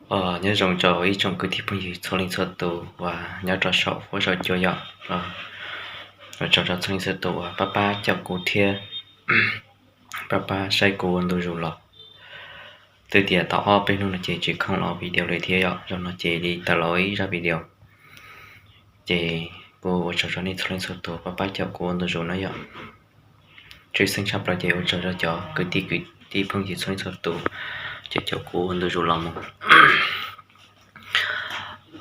Nyob zoo rau ib tsoom kwv tij phooj ywg txhua leej txhua tus uas nyob rau saum huab saum cua yom. Ua tsaug rau txhua leej txhua tus uas pab pab caum kuv thiab pab pab saib kuv ua ntu zus los. Twb tias tau ob peb hnub no ces tsis khoom los video li thiab yom, zaum no ces li tawm los ib zaj video. Ces kuv ua tsaug rau nej txhua leej txhua tus pab pab caum kuv ua ntu zus no yom. Tshwj xeeb tshaj plaws ces ua tsaug rau cov kwv tij kwv tij phooj ywg txhua leej txhua tus cov caum kuv ua ntu zus los mus.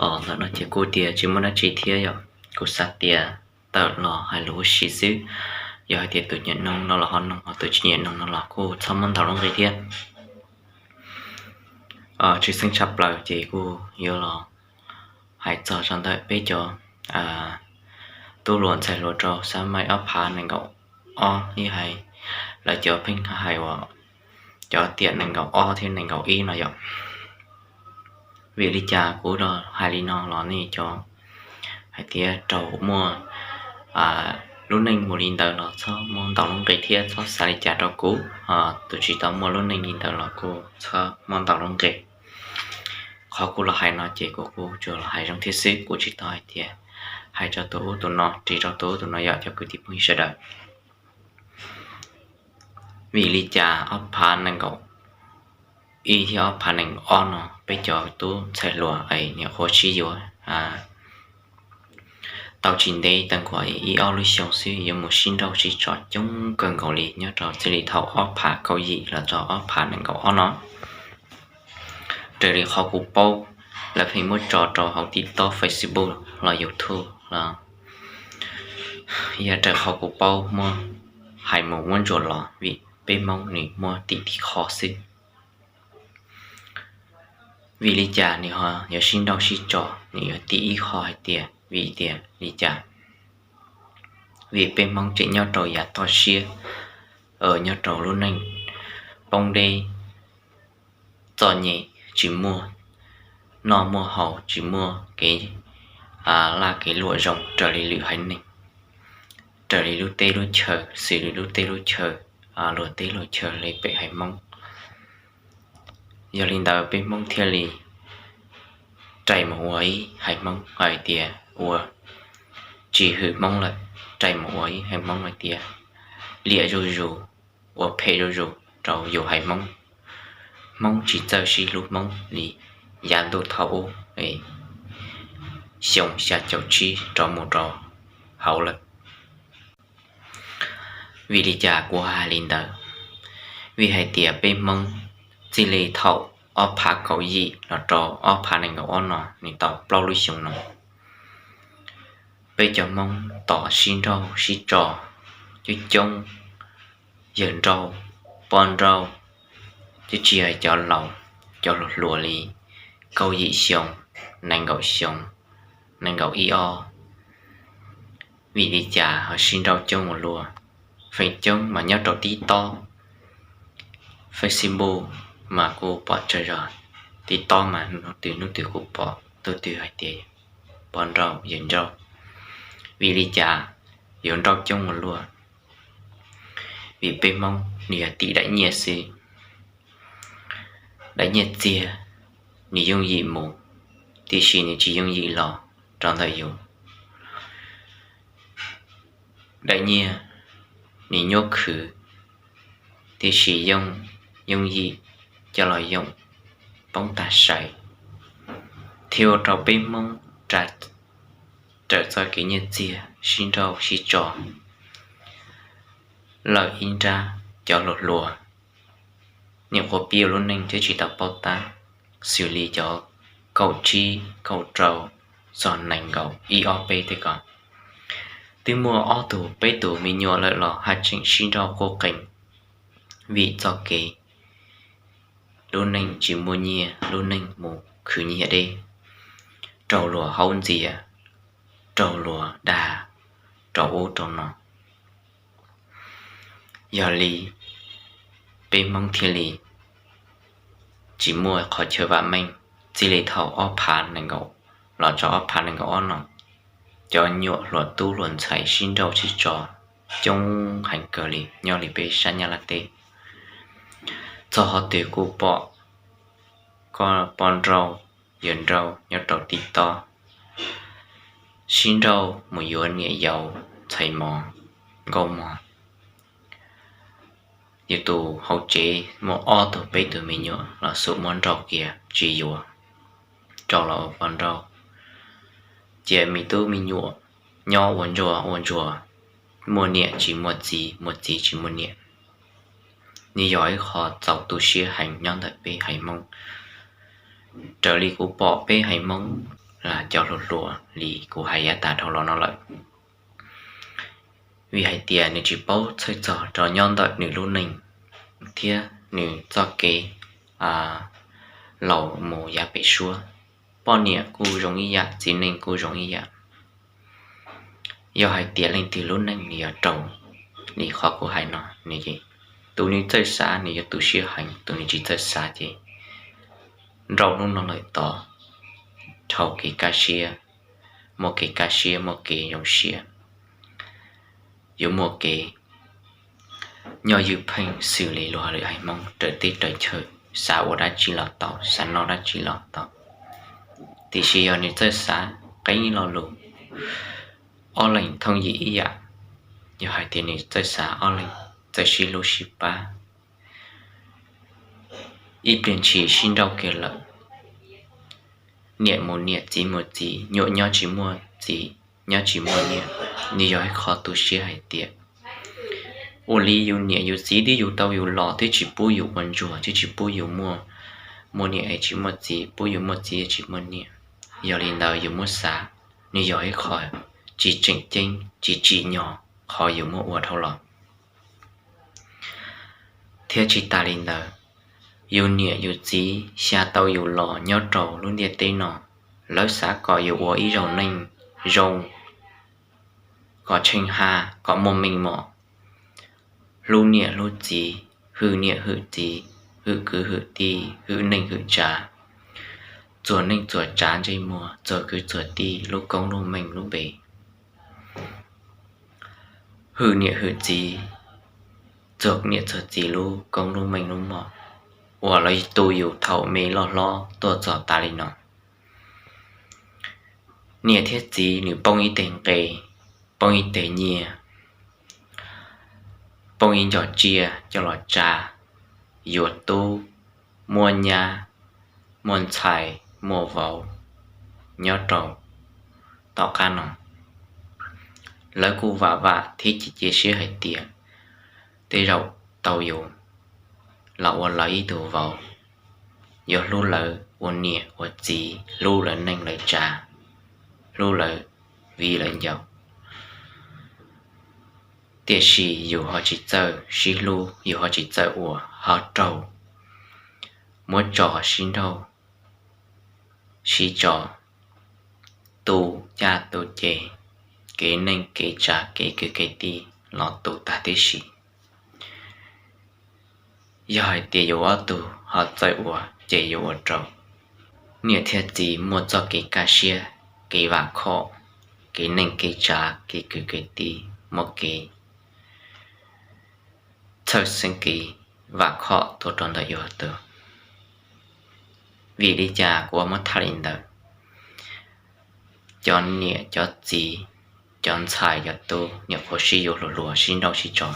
Ntawm no ces kuj tias tsis muaj dab tsi thiab yom, kuv xav tias tawm los hais lus ua si xwb. Yog hais tias tus nyiam noog no los ho noog, ho tus tsis nyiam noog no los kuj txhob muab ntaus lub nqi thiab. Tshwj xeeb tshaj plaws ces kuj yuav los hais txog rau ntawm peb cov tub hluas ntxhais hluas rau xab maim ob phav nees nkaum ob ib hais, lawv cov pheej hais uas cov tiam nees nkaum ob thiab nees nkaum ib no yom. Vim li cas kuv hais li no los nej cov hais tias raug muaj lub neej mus li ntawd los txhob muab ntaus lub nqi thiab txhob xav li cas rau kuv. Tus tsis tau muaj lub neej li ntawd los kuj txhob muab ntaus lub nqi. Qhov kuv los hais no ces kuv kuj tsuas los hais zoo thiab xwb, kuv tsis tau hais tias hais rau tus ub tus no, ris rau tus ub tus no yom cov kwv tij phooj ywg sawv daws. Vim li cas ob phav nees nkaum ib thiab ob phav nees nkaum ob no peb cov tub ntxhais hluas es nyuam qhuav sib yuav tau tsis ntev tag nkaus ib ob lub xyoo xwb yuav mus sib nrauj sib tso coob kawg nkaus li nyob rau txij li thaum ob phav kaum yim los txog ob phav nees nkaum ob no. Raws li qhov kuv paub, lawv pheej muab tso rau hauv TikTok, Facebook los YouTube los yog raws qhov kuv paub muab hais mus muab ntsuas los vim peb Hmoob nws muaj tim tib qho xwb. Vim li cas nws ho yuav sib nrauj sib tso, nws yuav tim ib qho hais tias vim tias li cas? Vim peb Hmoob tseem nyob rau yav toj siab, nyob rau lub neej poob deb, txom nyem, tsis muaj noj muaj haus, tsis muaj kev laj kev luam zoo raws li lwm haiv neeg, raws li lub teb lub chaw, xws li lub teb lub chaw, luag teb luag chaw li pem haiv Hmoob. Yog li ntawd peb Hmoob thiaj li rais mus ua ib haiv Hmoob hais tias ua tsis hwm Hmoob lawm, rais mus ua ib haiv Hmoob hais tias liam zuj zus, ua phem zuj zus rau yus haiv Hmoob. Hmoob tsis txawj sib hlub Hmoob li yav ntuj thaum ub, xyoo xya caum tsib rov mus rau hauv lawm. Vim li cas kuv hais li ntawd? Vim hais tias peb Hmoob txij li thaum ob phav kaum yim los rau ob phav nees nkaum ob no nws tau plaub lub xyoo no, peb cov Hmoob tos sib nrauj sib tso coob coob, yawg nrauj, poj nrauj, twb tsis hais cov laus, cov hluas hluas li kaum yim xyoo, nees nkaum xyoo, nees nkaum ib ob. Vim li cas ho sib nrauj coob ua luaj? Feem coob mas nyob rau TikTok, Facebook mas kuj pom tsawg zog. TikTok mas hnub twg hnub twg kuj pom tus twg hais tias poj nrauj yawg nrauj. Vim li cas yuav nrauj coob ua luaj? Vim peb Hmoob nws yog tim daim nyiaj xwb. Daim nyiaj txiag nws yooj yim mus, tiam sis nws tsis yooj yim los rau ntawm yus. Daim nyiaj nws nyuaj khwv, tiam sis yooj, yooj yim coj los yoom poob tag sai, thiaj ua rau peb Hmoob raws txoj kev nyiaj txiag sib nrauj sib tso lawm ib nrab. Cov hluas hluas nyuam qhuav pib ua lub neej thiab tsis tau paub tab, xws li cov kaum tsib kaum rau txog nees nkaum ib ob peb tej ko, twb muaj ob tug peb tug me nyuam lawm los haj tseem sib nrauj quaj qees vim txoj kev lub neej tsis muaj nyiaj, lub neej mus khwv nyiaj deb, raug luag haub ntxias, raug luag dag, rau ub rau no. Yog li peb Hmoob thiaj li tsis muaj qhov chaw vam meej. Txij li thaum ob phav nees nkaum los txog ob phav nees nkaum ob no, cov nyuam hluas tub hluas ntxhais sib nrauj sib tso coob heev kawg li nyob li peb sab Nyab Laj teb. Txog qhov twg kuj pom, poj nrauj yawg nrauj nyob rau tib tob, sib nrauj mus yuav niam yau ntxhais mos nkauj mog. Yus tus hauv tsev muaj ob tug peb tug me nyuam los xum muab nrauj kiag tsis yuav rau los ua poj nrauj. Ces me tub me nyuam nyob ua ntsuag ua ntsuag, muaj niam tsis muaj txiv, muaj txiv tsis muaj niam. Nws yog ib qho txaus tu siab heev nyob ntawm peb haiv Hmoob. Raws li kuv pom peb haiv Hmoob cov hluas hluas li kuv hais yav tas dhau los no lawm, vim hais tias nws tsis paub txhawj txog rau nyob ntawm nws lub neej thiab nws txoj kev laus mus yav pem suab. Poj niam kuj zoo ib yam, txiv neej kuj zoo ib yam. Yog hais tias leej twg lub neej nws yuav raug li qhov kuv hais no, tus nws txawj xav nws yuav tu siab heev, tus nws tsis txawj xav ces nrauj hnub no lawm tod dhau kev kaj siab, muaj kev kaj siab, muaj kev zoo siab, yuav muaj kev nyob ywj pheej xws li luag lwm haiv Hmoob raws teb raws chaw, xav ua dab tsi los tau, xav noj dab tsi los tau. Tiam sis yog nws txawj xav, qee lo lus, ob leeg thooj yim ib yam. Yog hais tias nws txawj xav, ob leeg txawj sib hlub sib pab, ib pliag ntshis sib nrauj kiag lawm, niam mus niam, txiv mus txiv, nyuam nyob tsis muaj txiv, nyob tsis muaj niam, nws yog ib qho tu siab hais tias ua li yus niam yus txiv twb yug tau yus los twb tsis pub yus ua ntsuag, twb tsis pub yus muaj, muaj niam es tsis muaj txiv, pub yus muaj txiv es tsis muaj niam. Yog li ntawd yus muab xav, nws yog ib qho tsis tseem ceeb, tsis tsim nyog qhov yus muab ua dhau los. Thiab tsis tas li ntawd, yus niam yus txiv xya tau yus los nyob rau lub ntiaj teb no, lawv xav kom yus ua ib zaug neej zoo, kom tsheej ha, kom muaj meej mom, hlub niam hlub txiv, hwm niam hwm txiv, hwm kwv hwm tij, hwm neej hwm tsav, txuag neej txuag tsav ntsej muag, txuag kwv txuag tij lub koob lub meej lub npe, hwm niam hwm txiv, txuag niam txuag txiv lub koob lub meej lub mom uas lawv tu yus thaum me loj hlob tuaj txog tas li no. Niam thiab txiv nws poob ib teg nqe, poob ib teg nyiaj, poob ib nco tsiaj coj los tsa, yuav tub, muaj nyab, muaj ntxhais, muaj vauv nyob rau tom qab no. Lawv kuj vam vam thiab cia cia siab hais tias tej zaum tau yus los ua lawv ib tug vauv, yuav hlub lawv ua niam ua txiv, hlub lawv neej lawv tsav, hlub lawv viv lawv ncaus. Tiam sis yus ho tsis txawj sib hlub, yus ho tsis txawj ua, ho raug muab tso sib nrauj, sib tso, tu caj tu ces kev neej kev tsav kev kwv kev tij los tu tag tib si. Yog hais tias yus ob tug ho txawj ua ces yuav ua rau niam thiab txiv muaj txoj kev kaj siab, kev vam khom, kev neej kev tsav kev kwv kev tij, muaj kev txhawj xeeb kev vam khom tuaj rau ntawm yus tus. Vim li cas kuv muab tham li ntawd? Cov niam cov txiv, cov ntxhais cov tub nyuam qhuav sib yuav hluas hluas sib nrauj sib tso,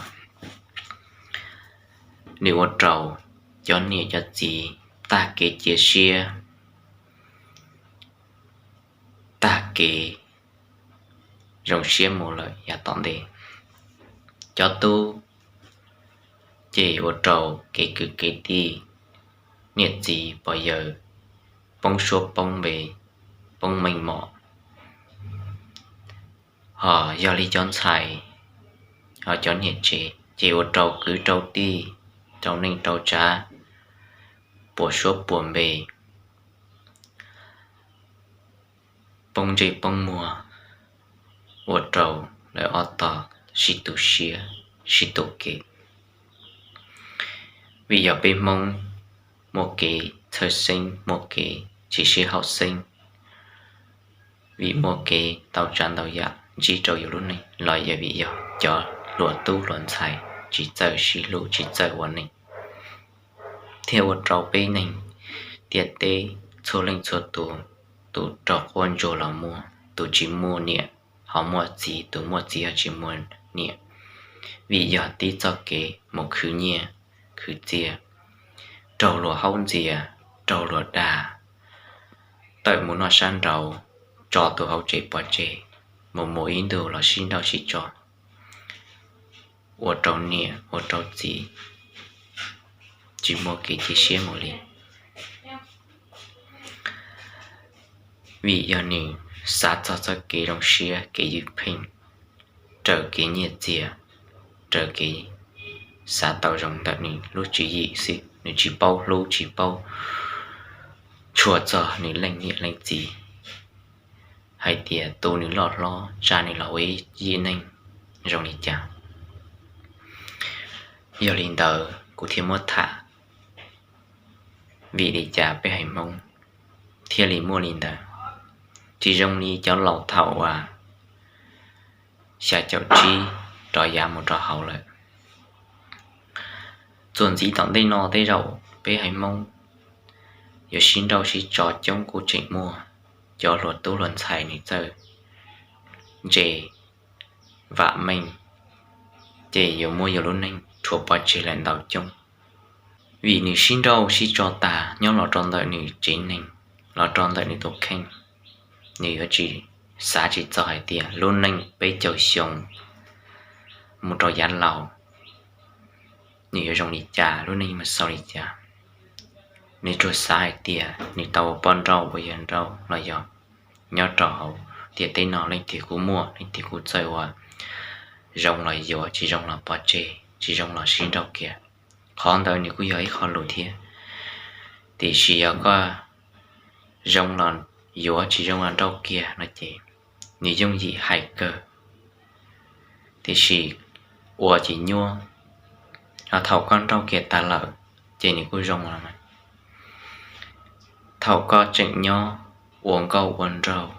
nws ua rau cov niam cov txiv tag kev cia siab, tag kev zoo siab mus lawm yav tom ntej. Cov tub ces ua rau kev kwv kev tij, niam txiv pog yawg poob suab poob npe, poob meej mom. Ho yog li cov ntxhais, ho cov niam tsev ces ua rau kwv rau tij, rau neej rau tsav, puas suab puas npe, poob ntsej poob muag, ua rau lawv ob tog sib tu siab, sib tu kev. Vim yog peb Hmoob muaj kev txhawj xeeb, muaj kev tsis sib haum xeeb, vim muaj kev ntau tsav ntau yam ntsib rau yus lub neej, los yog vim yog cov hluas tub hluas ntxhais tsis txawj sib hlub tsis txawj ua neej, thiaj ua rau peb neeg Ntiaj teb txhua leej txhua tus, tus raug quaj ntsuag los muaj, tus tsis muaj niam ho muaj txiv, tus muaj txiv ho tsis muaj niam. Vim yog tib txoj kev mus khwv nyiaj khwv txiaj, raug luag haub ntxias, raug luag dag, tawm mus noj sab nraud, tso tus hauv tsev pov tseg, mus mus ib ntus los sib nrauj sib tso, ua rau niam ua rau txiv tsis muaj kev cia siab mus li. Vim yog nws xav txog txoj kev zoo siab, kev ywj pheej, raws kev nyiaj txiag, raws kev xav tau zoo ntawm nws lub tswv yim xwb, nws tsis paub hlub tsis paub tshua txog nws leej niam leej txiv, hais tias tu nws loj hlob tsa nws los ua ib yim neeg zoo li cas. Yog li ntawd kuv thiaj muab tham, vim li cas peb haiv Hmoob thiaj li muaj li ntawd, tsis zoo li cov laus thaum uas xya caum tsib rov yav mus rau hauv lawm. Txuas ntxiv tom ntej no tej zaum peb haiv Hmoob yuav sib nrauj sib tso coob kuj tseem muaj, cov hluas tub hluas ntxhais nws txawj ntse vam meej, ces yuav muab yus lub neej rhuav pov tseg lawm ntau coob. Vim nws sib nrauj sib tso tas nyob los rau ntawm nws tsev neeg, los rau ntawm nws tus kheej, nws yuav tsis xav tsis txog hais tias lub neej peb caug xyoo mus rau yav laus nws yuav zoo li cas, lub neej mus xaus li cas. Nws tsuas xav hais tias nws tau ua poj nrauj ua yawg nrauj los yog nyob rau hauv ntiaj teb no leej twg kuj muaj, leej twg kuj txawj ua, zoo los yuav, tsis zoo los pov tseg, tsis zoo los sib nrauj kiag. Qhov ntawd nws kuj yog ib qho lus thiab, tiam sis yog koj zoo los yuav, tsis zoo los nrauj kiag no ces nws yooj yim hais kawg, tiam sis ua ces nyuaj. Ho thaum koj nrauj kiag tas lawm ces nws kuj zoo los mas. Thaum koj tseem nyob ua nkauj ua nraug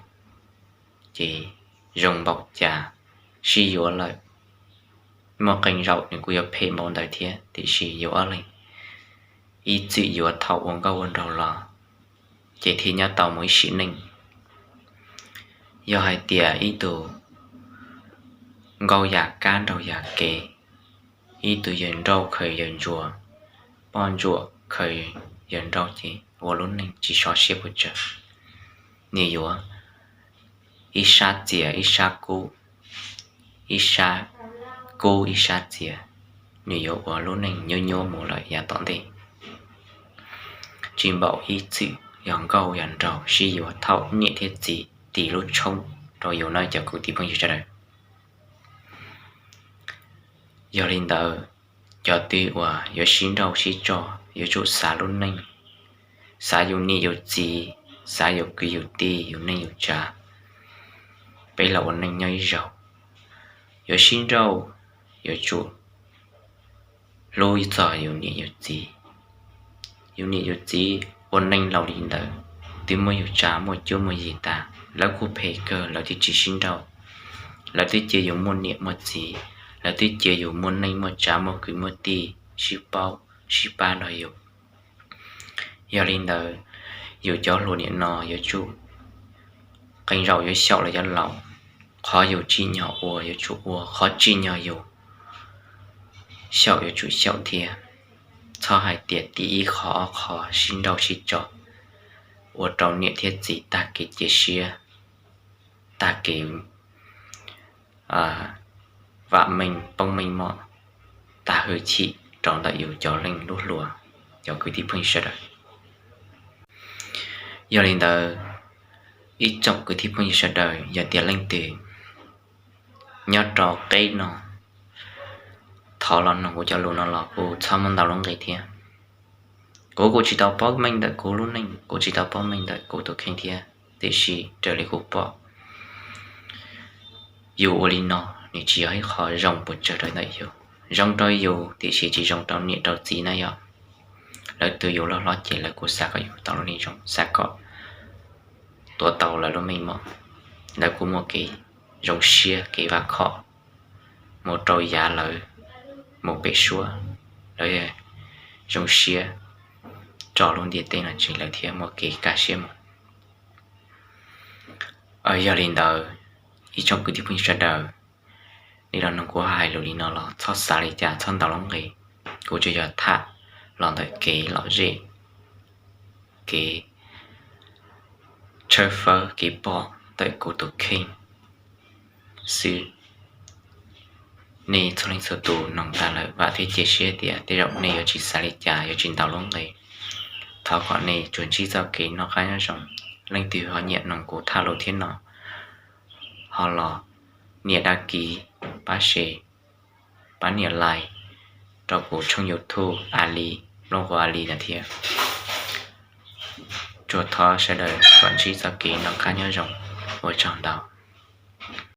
ces zoo npaum cas, sib yuav lawm muaj qee zaum nws kuj yuav phem npaum ntawd thiab, tiam sis yus ob leeg ib txwm yuav thaum ua nkauj ua nraug los ces thiaj nyob tau mus ib sim neej. Yog hais tias ib tug nkauj yam kab nraug yam kev, ib tug yawg nrauj khaws yawg ntsuag, poj ntsuam khaws yawg nrauj ces ua lub neej tsis sov siab puas tsawg. Nws yuav ib sab txias ib sab kub, ib sab kub ib sab txias, nws yuav ua lub neej nyuaj nyuaj mus lawm yav tom ntej. Tsis npaum ib txwm yog nkauj yog nraug sib yuav thaum niam thiab txiv tis lub tshoob rau yus no cov kwv tij phooj ywg sawv daws. Yog li ntawd, cov twg uas yuav sib nrauj sib tso yuav tsum xav lub neej, xav yus niam yus txiv, xav yus kwv yus tij, yus neej yus tsav. Peb los ua neej nyob ib zaug, yuav sib nrauj yuav tsum hlub txog yus niam yus txiv. Yus niam yus txiv ua neej laus li ntawd, twb muab yus tsa muaj cuab muaj yig tas, lawv kuj phem kawg lawv thiaj tsis sib nrauj. Lawv twb cia yus muaj niam muaj txiv, lawv twb cia yus muaj neej muaj tsav muaj kwv muaj tij sib paub sib pab nrog yus. Yog li ntawd, yus cov hluas niam no yuav tsum qee zaum yuav xyaum lawv cov laus, qhov yus tsim nyog ua yuav tsum ua, qhov tsim nyog yus xyaum yuav tsum xyaum thiab. Txhob hais tias tig ib qho ob qho sib nrauj sib tso, ua rau niam thiab txiv tag kev cia siab, tag kev vam meej poob meej mom, tag hwj chim rau ntawm yus cov leej lub hluas, cov kwv tij phooj ywg sawv daws. Yog li ntawd, ib tsoom kwv tij phooj ywg sawv daws, yog tias leej twg nyob rau qeb no, thov los mloog kuv cov lus no los kuj txhob muab ntau lub nqe thiab. Kuv kuj tsis tau paub meej ntawm kuv lub neej, kuv tsis tau paub meej ntawm kuv tus kheej thiab, tiam sis raws li kuv pom, yus ua li no nws tsis yog ib qho zoo puas tsawg rau ntawm yus. Zoo rau yus tiam sis tsis zoo rau niam rau txiv na yom. Lawv tu yus loj hlob ces lawv kuj xav kom yus tau lub neej zoo, xav kom tuav tau lawv lub meej mom. Lawv kuj muaj kev zoo siab kev vam khom mus rau yav lawv mus pem suab, lawv zoo siab tso lub ntiaj teb no tseg lawm thiab muaj kev kaj siab mus. Yog li ntawd, ib tsoom kwv tij phooj ywg sawv daws, nej los mloog kuv hais lus li no los txhob xav li cas, txhob ntaus lub nqe. Kuv tsuas yog tham los ntawm kev lom zem, kev tshawb fawb, kev pom ntawm kuv tus kheej xwb. Nej txhua leej txhua tus mloog tas lawm vam thiab cia siab tias tej zaum nej yuav tsis xav li cas, yuav tsis ntaus lub nqe. Thov kom nej tsuas ntsib txoj kev noj qab nyob zoo. Leej twg ho nyiam mloog kuv tham lus thiab no, ho los nias dab kiv, pab share, pab nias like rau kuv tshooj YouTube Ali, Nplooj Quav Ali no thiab. Tsuas thov sawv daws kom ntsib txoj kev noj qab nyob zoo. Ua tsaug ntau.